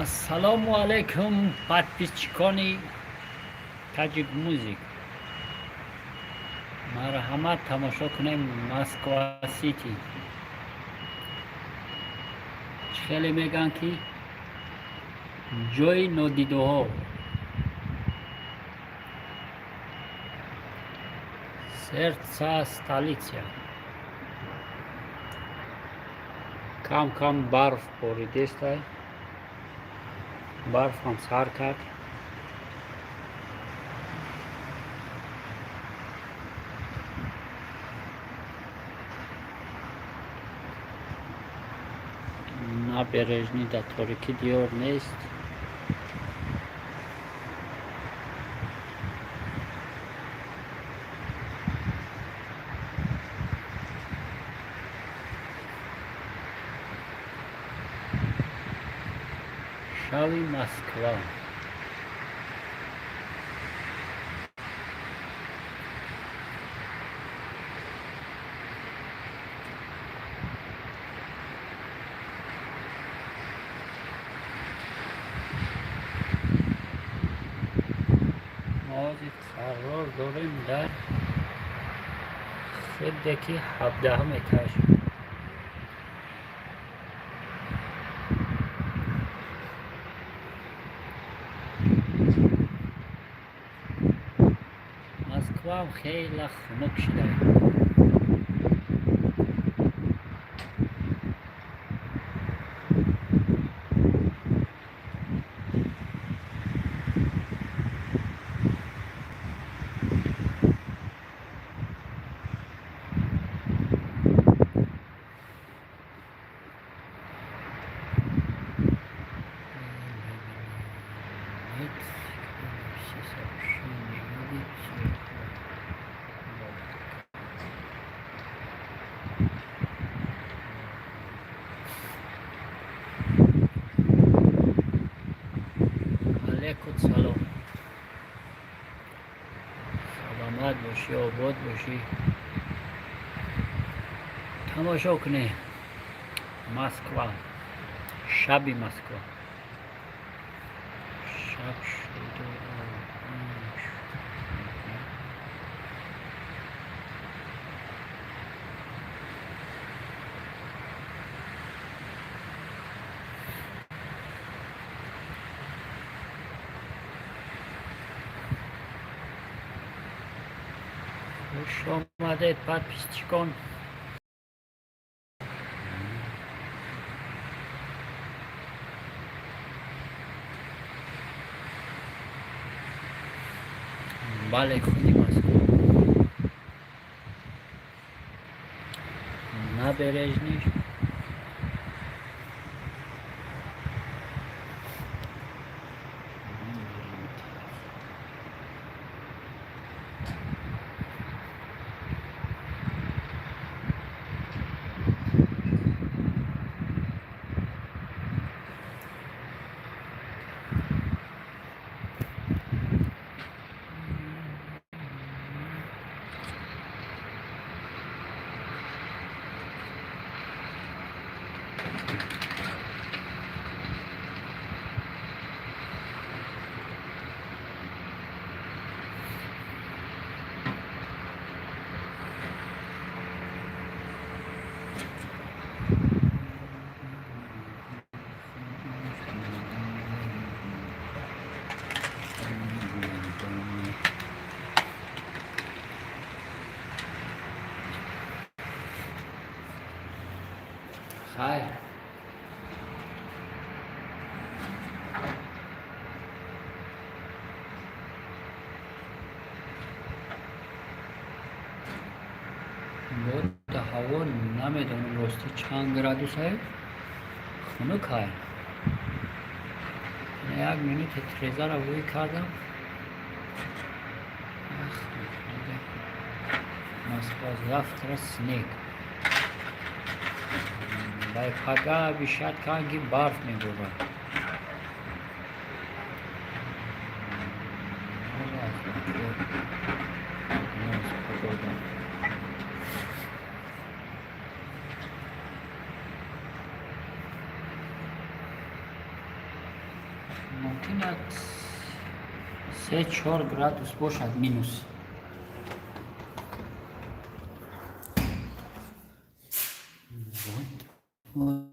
Ассалому алайкум, подписчикони Таҷик Музик. Марҳамат, тамошо кунем Москва Сити. Чӣ хеле мегӯянд, ки ҷои нодидаҳо. Сердце столица. Кам кам барф боридестай. Барфам сар кард. Набережный да торикӣ диёр нест. Шави Москва. Мо ҳозир қарор дорем дар хедде ки 17-ум этаж. Москваам хеле хунук шуда. Все сообщения видите. Алейкум салом. Саломат бошӣ, обод бошӣ. Тамошо кунед Москва. Шаби Москва. Шаб шуду. Хуш омадед, подписчикон. Бале, худи Москва. Набережный. Хайр. Бода ҳаво намедонам, ростӣ, чанд градусае, хунукае. Як минуте трезара вӯй кардам. Ах, Москва, завтра снег. Бай пага обещать канги барф меборад. Прогноз погода. Мумкин як 3-4 градус бошад минус. Вот.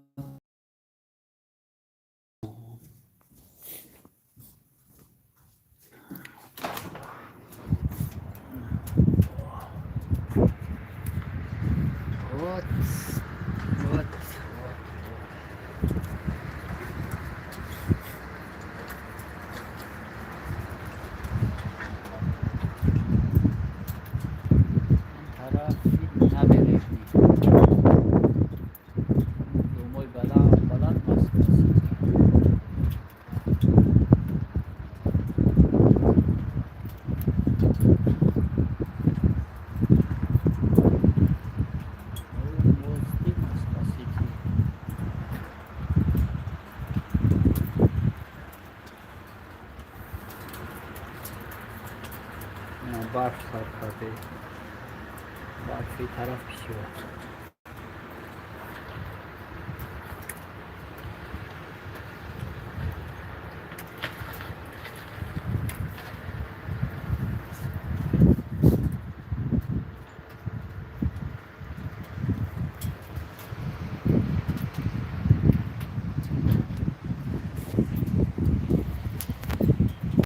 Вот, вот, вот, вот. Тарафи набережный. Домой баланд, баланд, Москва Сити. Мости Москва Сити. Барф сар карде. Барфи тараф бисёр.